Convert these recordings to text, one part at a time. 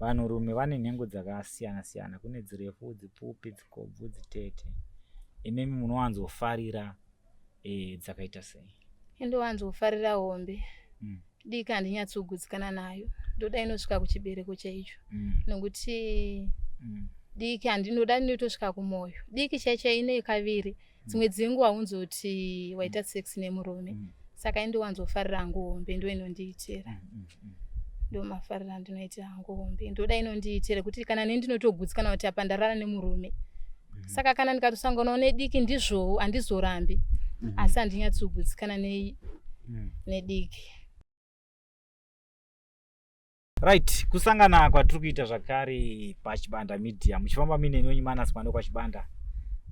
Vanhurume vane nhengo dzakasiyana siyana, kune dzirefu, dzipfupi, dzikobvu, dzitete. Imimi munowanzofarira e, dzakaita sei? Ndowanzofarira hombe. Diki handinyatsogutsikana nayo, ndoda inosvika kuchibereko chaicho. Nokuti diki handinoda inotosvika kumwoyo. Diki chaicho ine kaviri, dzimwe dzenguva haunzoti waita sex nemurume. Saka indowanzofarira hangu hombe, ndo inondiitira. Ndo mafarira andinoita hangu hombe, ndoda inondiitira kuti kana neni ndinotogutsikana kuti apa ndarara nemurume. Saka kana ndikatosanganawo nediki ndizvowo handizorambi, asi handinyatsogutsikana nediki. Right, kusangana kwatiri kuita zvakare paChibanda Media, muchifamba mine wenyu Manas Mwando kwaChibanda.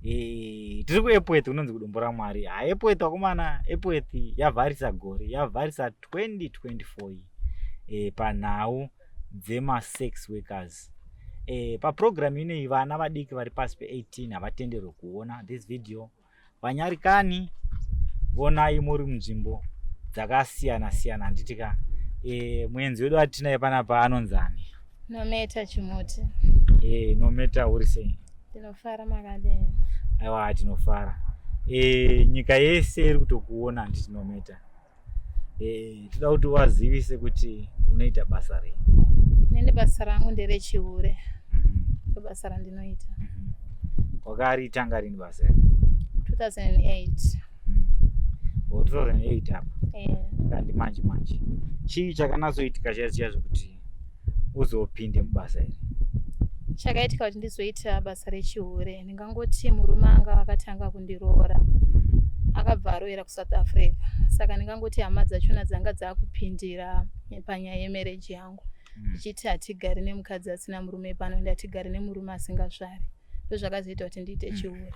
Tiri kuEpworth, unonzi kuDombo raMwari. Ha, Epworth vakomana, Epworth yavharisa gore, yavharisa 2024 iyi panhau dzema-sex workers. Paprogram ineyi vana vadiki vari pasi pe18 havatenderwe kuona this video. Vanyarikani, vonai muri munzvimbo dzakasiyana siyana, handiti ka? Muenzi wedu atinaye panapa anonzani? Nometa Chimuti. Nometa, uri sei? Ndinofara, makadini? Aiwa, tinofara. Nyika yese iri kutokuona, handiti Nometa? Toda kuti wazivise kuti unoita basa rei. Nini basa rangu nderechihure. Ndo basa randinoita. Wakaritanga rini basa iri? 2008. Oh, 2008 apa. Kandi manje manje. Chii chakanatsoitika chaizvo chaizvo kuti uzopinde mubasa iri? Chakaitika kuti ndizoita basa rechihure, ndingangoti murume anga akatanga kundiroora akabva aroera kuSouth Africa. Saka ndingangoti hama dzachona dzanga dzakupindira panyaya yemereji yangu, ndichiti hatigari nemukadzi asina murume pano, ende hatigari nemurume asingazvari. Ndozvakazoita kuti ndiite chihure.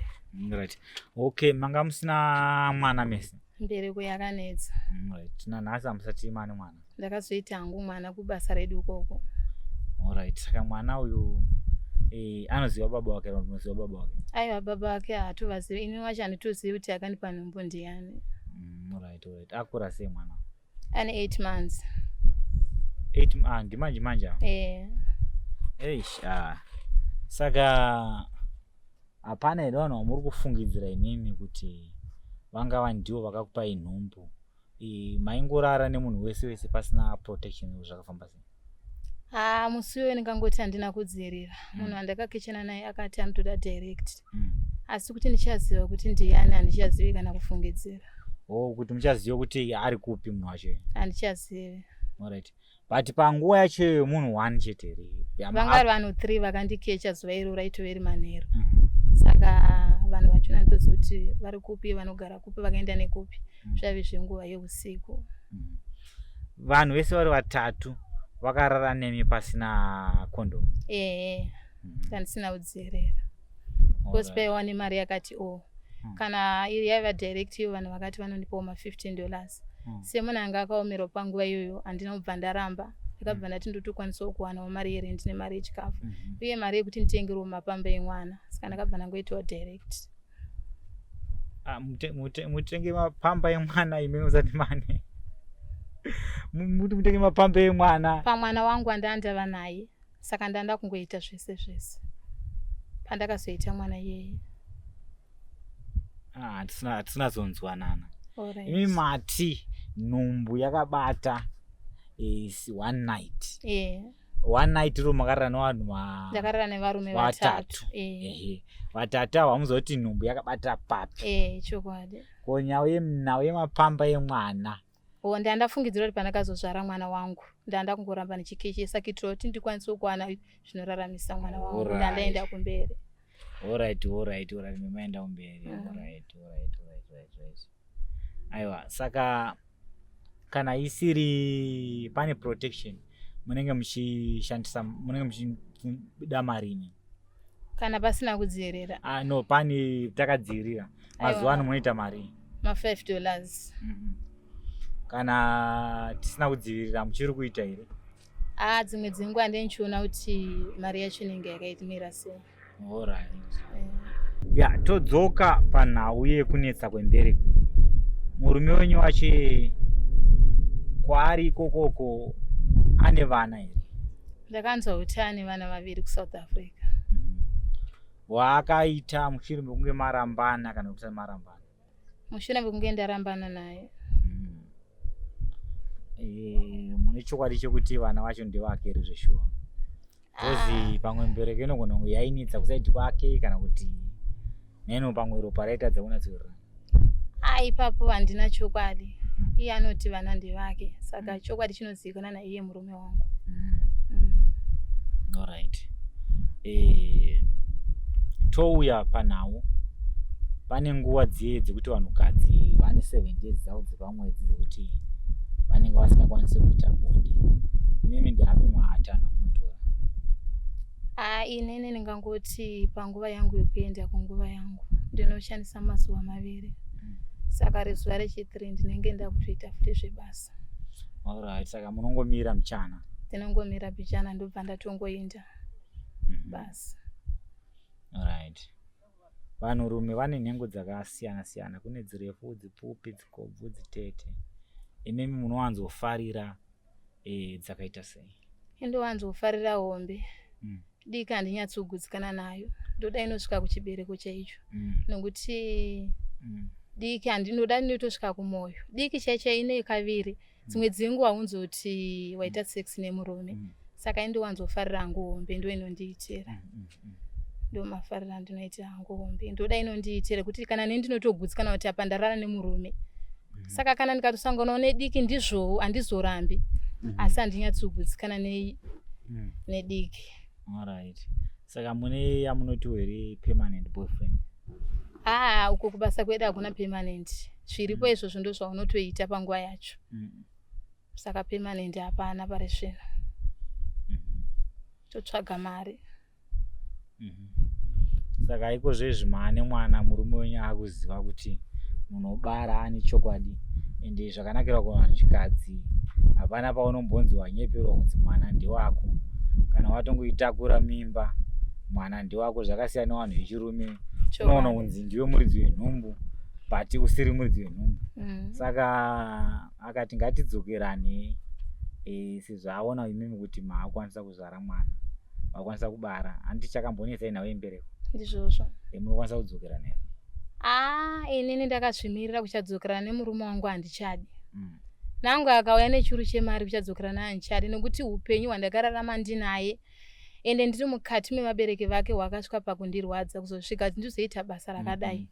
Right. Okay, manga musina mwana mese? Mbereko yakanetsa. Right. Nanhasi hamusati mane mwana? Ndakazoita hangu mwana kubasa redu ukoko. Alright, saka mwana uyu anoziva baba wake kana unoziva baba wake? Aiwa, baba wake haatovazivi. Ini wacho handitozivi kuti akandipa nhumbu ndiani. Alright, alright. Akura sei mwana? Ane 8 months. 8, ah, ndimanje manje ava? Eh. Eish, ah. Saka hapana here vanhu vamuri kufungidzira imimi kuti vangava ndivo vakakupai nhumbu? Maingorara nemunhu wese wese pasina protection, zvakafamba sei? Ah, musi uyo ndingangoti handina kudzivirira. Munhu andakakechana naye akati anotoda direct. Asi kuti ndichaziva kuti ndiani handichazivi kana kufungidzira. Oh, kuti muchaziva kuti ari kupi munhu wacho? Handichazivi. Alright. But panguva yacho iyoyo munhu one chete here? Vanga vari vanhu 3 vakandikecha zuva iro, raitove ri manheru. Saka vanhu vachona nditoziva kuti vari kupi, vanogara kupi, vakaenda nekupi. Zvaive zvenguva yeusiku. Vanhu vese vari vatatu vakarara nemi pasina condom? Ehe, kandisina kudzivirira. Because paiwa nemari yakati o kana iri yaiva direct iyo, vanhu vakati vanondipawo ma$15. Semunhu anga akaomerwa panguva iyoyo, handina kubva ndaramba. Ndakabva ndati ndotokwanisawo kuwanawo mari yerent nemari yechikafu uye mari yekuti nditengerewo mapamba emwana. Saka ndakabva ndangoitawo direct. Ah, mutenge mapamba emwana imi musati mane muti mutenge mapamba emwana? Pamwana wangu andandava naye, saka ndanda kungoita zvese zvese pandakazoita mwana iyeye. Ah, hatisina zonzwanana. Imi mati nhumbu yakabata is one night? Yeah. One night iro makarara nevanhu Ndakarara nevarume vatatu. Vatatu. Ehe, vatatu avo hamuziva kuti nhumbu yakabata papi? Eh, chokwadi. Ko nhau yemapamba emwana? O, ndandafungidzira kuti pandakazozvara mwana wangu ndanda kungoramba ndichikechesa kuitira kuti ndikwanise kuwana zvinoraramisa mwana wangu. Ndandaenda kumberi. Alright, memaenda kumberi. Alright. Aiwa, saka kana isiri pane protection munenge muchishandisa, munenge muchida marini? Kana pasina kudzivirira? Ah, no, pane takadzivirira mazuva ano munoita mari? Ma$5. Kana tisina kudzivirira muchiri kuita here? Ah, dzimwe dzenguva ndenichiona kuti mari yacho inenge yakaitimira sei. Alright. Ya, todzoka panhau yekunetsa kwembereko. Murume wenyu wache kwaari ikokoko ane vana here? Ndakanzwa kuti ane vana vaviri kuSouth Africa. Waakaita mushure mekunge marambana kana kusati marambana? Mushure mekunge ndarambana naye. Mune chokwadi chekuti vana vacho ndevake here zveshuwa? Because pamwe mbereko inogona kunge yainetsa kusaidi kwake kana kuti neno pamwe ropa raitadza kunatsowirirana. Ah, ipapo handina chokwadi. Iye anoti vana ndevake, saka chokwadi chinozivikanwa naiye murume wangu. Alright. Touya panhau, pane nguva dziye dzekuti vanhukadzi vane 7 days dzavo dzepamwedzi dzekuti vanenge vasingakwanisi kuita bonde. Imimi ndeapi matanho amunotora? Ah, inini ndingangoti panguva yangu yekuenda kunguva yangu ndinoshandisa mazuva maviri. Saka rezuva rechi3 ndinenge ndakutoita futi zvebasa. Alright, saka munongomira muchana? Ndinongomira bichana, ndobva ndatongoenda basi. Alright. Vanhurume vane nhengo dzakasiyana siyana, kune dzirefu, dzipfupi, dzikobvu, dzitete. Imimi munowanzofarira dzakaita sei? Indowanzofarira hombe. Diki handinyatsogutsikana nayo, ndoda inosvika kuchibereko chaicho. Nokuti diki handinoda inotosvika kumwoyo. Diki chaicho ine kaviri, dzimwe dzenguva haunzoti waita sex nemurume. Saka indowanzofarira hangu hombe, ndo inondiitira. Ndo mafariro andinoita hangu hombe, ndoda inondiitira kuti kana neni ndinotogutsikana kuti apa ndarara nemurume. Saka kana ndikatosanganawo nediki ndizvowo, handizorambi, asi handinyatsogutsikana nediki. Alright. Saka mune yamunotiwo here permanent boyfriend? Aa, uko kubasa kwedu hakuna permanent zviripo. Izvozvo ndo zvaunotoita panguva yacho. Saka permanent hapana pari zvino. Totsvaga mari. Saka iko zvezvi maane mwana, murume wenyu akuziva kuti munobara, ane chokwadi? Ende zvakanakira kuvanhukadzi, hapana paunombonzi wanyeperwa kunzi mwana ndewako. Kana watongoitakura mimba, mwana ndewako. Zvakasiyana nevanhu vechirume, unoona kunzi ndiwe muridzi wenhumbu but usiri muridzi wenhumbu. Saka akati ngatidzokerane, sezvo aona imimi kuti maakwanisa kuzvara mwana, makwanisa kubara, handiti? Chakambonetsa inhau yembereko. Ndizvozvo. Munokwanisa kudzokerana here? Aa, inini ndakazvimirira, kuchadzokerana nemurume wangu handichadi. Nangu akauya nechuru chemari, kuchadzokerana handichadi, nekuti upenyu hwandakararama ndinaye ende ndiri mukati mevabereki vake hwakasvika pakundirwadza kuzosvika ndizoita basa rakadai.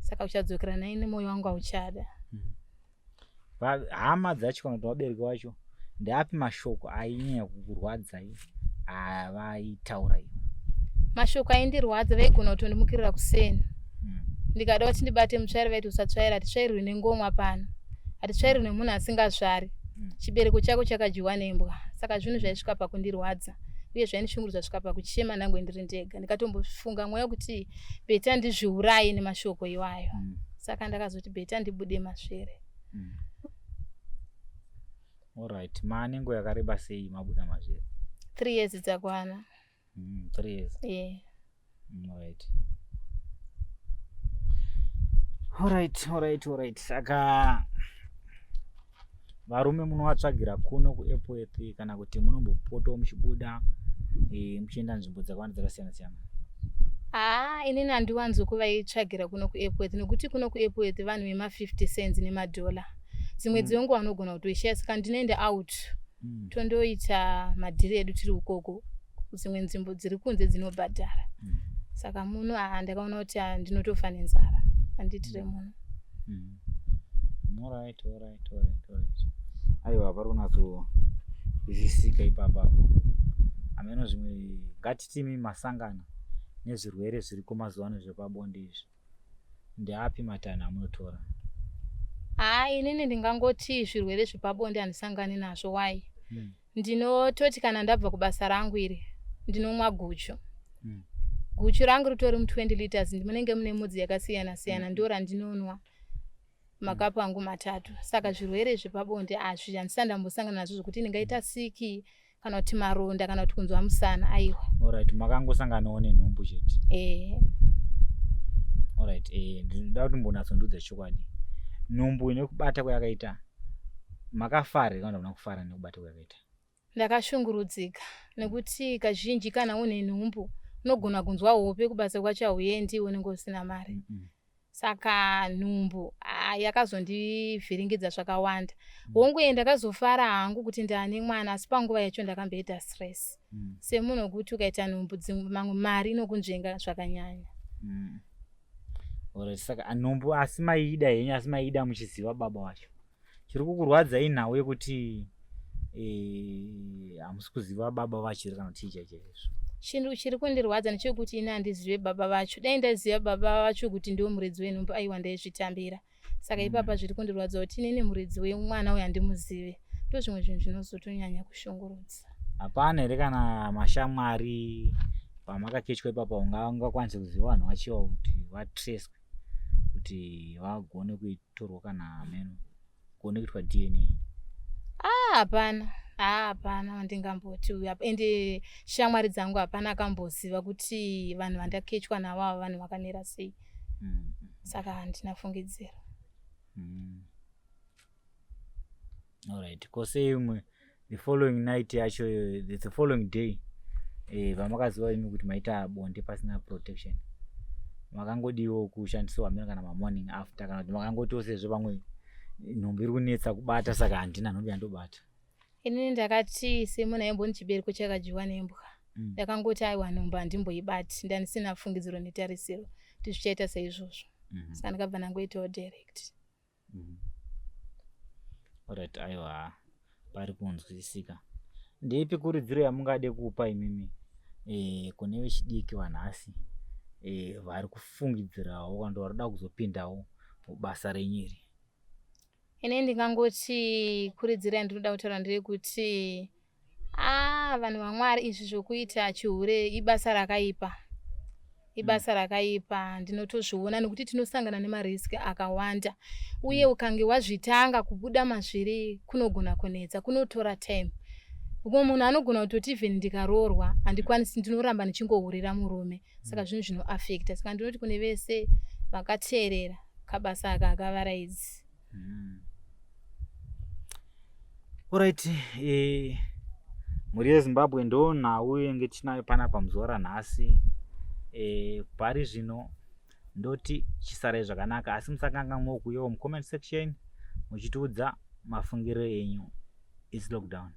Saka kuchadzokerana naye nemwoyo wangu hauchada. Hama dzacho kana kuti vabereki vacho, ndeapi mashoko ainyanya kukurwadzai avaitaura ivo? Mashoko aindirwadza, vaigona kutondimukirira kuseni. Ndikada kuti ndibate mutsvairo, vaiti, "Usatsvaira, hatitsvairwi nengomwa pano, hatitsvairwi nemunhu asingazvari. Chibereko chako chakadyiwa nembwa." Saka zvinhu zvaisvika pakundirwadza uye zvaindishungurudza svika pakuchema ndange ndiri ndega, ndikatombofunga mweya wekuti better ndizviuraye nemashoko iwayo. Saka ndakazoti better ndibude masvere. Alright, maane nguva yakareba sei mabuda mazvere? 3 years dzakwana. 3 years? Yeah. Alright. Saka varume munovatsvagira kuno kuEpworth kana kuti munombopotawo muchibuda, muchienda nzvimbo dzakawanda dzakasiyana siyana? Haa, inini handiwanzo kuvaitsvagira kuno kuEpworth, nekuti kuno kuEpworth vanhu vema50 cents nemadhola dzimwe dzenguva vanogona kutoishaya. Saka ndinoenda out, tondoita madhiri edu tiri ukoko, dzimwe nzvimbo dziri kunze dzinobhadhara. Saka muno, haa, ndakaona kuti, haa, ndinotofa nenzara, handiitire muno. Alright. Aiwa, pari kunatsohwisisika ipapapo. Hameno zvimwe, ngatitimi masangana nezvirwere zviriko mazuva ano zvepabonde izvi, ndeapi matanho amunotora? Haa, inini ndingangoti zvirwere zvepabonde handisangani nazvo. Wai? Ndinototi kana ndabva kubasa rangu iri, ndinomwa guchu. Guchu rangu ritori mu20 liters, munenge mune mudzi yakasiyana siyana. Ndo randinonwa, makapu angu matatu. Saka zvirwere zvepabonde hazvi, handisati ndambosangana nazvo zvokuti ndingaita siki kana kuti maronda kana kuti kunzwa musana, aiwa. Alright, makangosanganawo nenhumbu chete? Ee. Alright, ndinoda kuti mbonyatsondiudza chokwadi, nhumbu nekubata kwayakaita, makafara here kana kuti hamuna kufara nekubata kwayakaita? Ndakashungurudzika nekuti kazhinji kana une nhumbu unogona kunzwa hope, kubasa kwacho hauendi, unenge usina mari. Saka nhumbu yakazondivhiringidza zvakawanda. Hongu, ye ndakazofara hangu kuti ndaane mwana, asi panguva yacho ndakamboita stress. Semunhu wekuti ukaita nhumbu, mamwe mari inokunzvenga zvakanyanya. Alright, saka nhumbu asi maiida henyu, asi maiida muchiziva baba vacho. Chiri kukurwadza inhau yekuti hamusi kuziva baba vacho here, kana kuti chii chaizvo? Chinhu chiri kundirwadza ndechekuti ini handizive baba vacho. Dai ndaziva baba vacho kuti ndiwo muridzi wenhumbu, aiwa, ndaizvitambira. Saka ipapa zviri kundirwadza kuti inini muridzi wemwana uyu handimuzive. Ndo zvimwe zvinhu zvinozotonyanya kushungurudza. Hapana here kana mashamwari pamakakechwa ipapa ungakwanise kuziva vanhu vachiwa kuti vatreswe, kuti vagone kuitorwa kana meno gone kuitwa DNA? Ah, hapana. Ah, hapana wandingamboti uyu apa. Ende shamwari dzangu hapana akamboziva kuti vanhu vandakechwa navo ava vanhu vakamira sei. Saka handina fungidziro. Alright, ko sei imwe the following night yacho, the following day, vamakaziva imi kuti maita bonde pasina protection, makangodiwo kushandiswa meno kana mamorning after, kana kuti makangotiwo sezvo pamwe nhumbu iri kunetsa kubata, saka handina nhumbu yandobata? Inini ndakati semunhu aimboni chibereko chakadyiwa nembwa, ndakangoti aiwa, nhumbu handimboibati. Ndandisina fungidziro netarisiro kuti zvichaita saizvozvo. Saka ndakabva ndangoitawo direct. Alright, aiwa, pari kunzwisisika. Ndeipi kurudziro yamungade kupa imimi kune vechidiki vanhasi vari kufungidzirawo kana kuti vari kuda kuzopindawo mubasa renyu iri? Ini ndingangoti kurudziro yandinoda kutaura ndeyekuti a vanhu vaMwari, izvi zvokuita chihure ibasa rakaipa, ibasa rakaipa. Ndinotozviona nekuti tinosangana nemariski akawanda, uye ukange wazvitanga, kubuda mazviri kunogona kunetsa, kunotora time. Umwe munhu anogona kutoti even ndikaroorwa handikwanisi, ndinoramba ndichingohurira murume. Saka zvinhu zvinoafecta. Saka ndinoti kune vese vakateerera, kabasa aka hakavaraidzi. Alright, mhuri yeZimbabwe, ndo nhau yenge tinayo panapa muzuva ranhasi. Pari zvino ndoti chisarai zvakanaka, asi musakanganwa kuuyawo mucomment section muchitiudza mafungiro enyu. Its lockdown.